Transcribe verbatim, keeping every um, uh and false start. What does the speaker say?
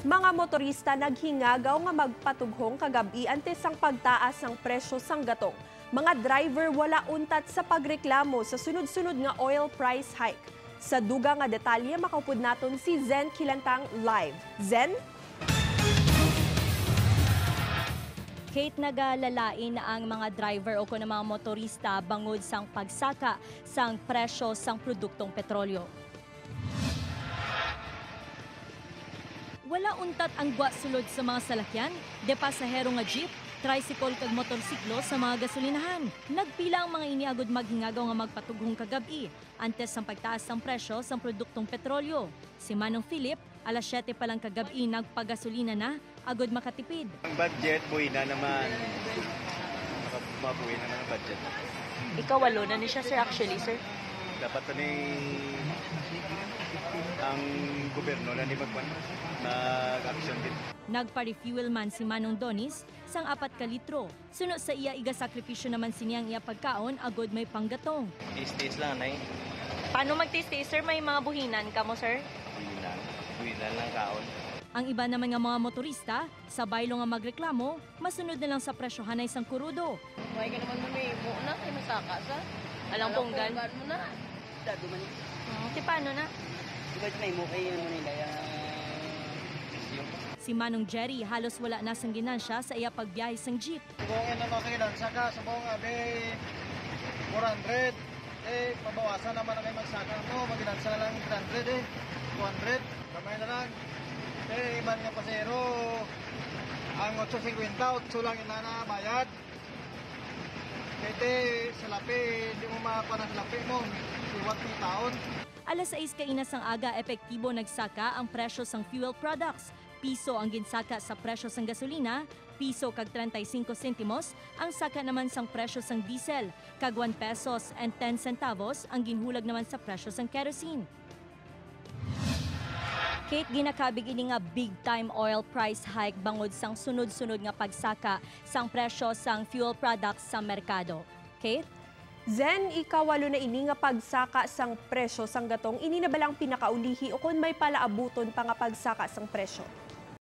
Mga motorista naghingagaw nga magpatughong kagab-i antes sang pagtaas sang presyo sang gatong. Mga driver wala untat sa pagreklamo sa sunod-sunod nga oil price hike. Sa dugang nga detalye, makaupod naton si Zen Kilantang live. Zen? Kate, nagalalain ang mga driver o kon ang mga motorista bangod sang pagsaka sang presyo sang produktong petrolyo. Wala untat ang gwa sulod sa mga salakyan, de pasahero nga jeep, tricycle kag motorsiklo sa mga gasolinahan. Nagpila ang mga ini agud maghingagaw nga magpatughong kagab-i, antes sang pagtaas sang presyo sang produktong petrolyo. Si Manong Philip, alas siyete pa lang kagab-i nagpagasolina na agud makatipid. Ang budget, buhina naman. Maka-, mabuhi naman ang budget. Ikawalo na ni siya, sir, actually, sir. Dapat ni ang gobyerno na ni magkuan, mag-action din. Nagpa-refuel man si Manong Donis sang apat ka litro. Suno sa iya, igasakripisyo naman sini ang iya pagkaon agud may panggatong. Tiis-tiis lang, anay. Paano magtiis-tiis, sir? May mga buhinan kamo, sir? Buhinan. Buhinan lang kaon. Ang iba naman nga mga motorista, sa baylo nga magreklamo, masunod na lang sa presyohanay sang kurudo. Why ka naman mamimo na? Kay masaka sa. Alang punggan. Alang punggan mo na. Dado man. Hmm, ti paano na? Di ba may mo kay ano nila yung presyo? Si Manong Jerry halos wala na sang ginansya sa iya pagbiyahe sang jeep. Subong nga naman kay lansa ka, subong abi four hundred. Eh, pabawasan naman ang may magsaka mo, maglansa lang three hundred eh. Two hundred, kamay na lang. Eh, iban nga pasero, ang otso singkwenta, otso lang ina na bayad. Kay te, salapi, di mo makakuha ng salapi mo. Siwat ng taon. Alas sais kaina sang aga, epektibo nagsaka ang presyo sang fuel products. Piso ang ginsaka sa presyo sang gasolina, piso kag treinta y cinco sentimos ang saka naman sang presyo sang diesel, kag one pesos and ten centavos ang ginhulag naman sa presyo sang kerosene. Kate, ginakabig ini nga big time oil price hike bangod sang sunod-sunod nga pagsaka sang presyo sang fuel products sa merkado. Kate? Zen, ikawalo na ini nga pagsaka sang presyo sang gatong. Ini na bala ang pinakaulihi ukon may palaabuton pa nga pagsaka sang presyo?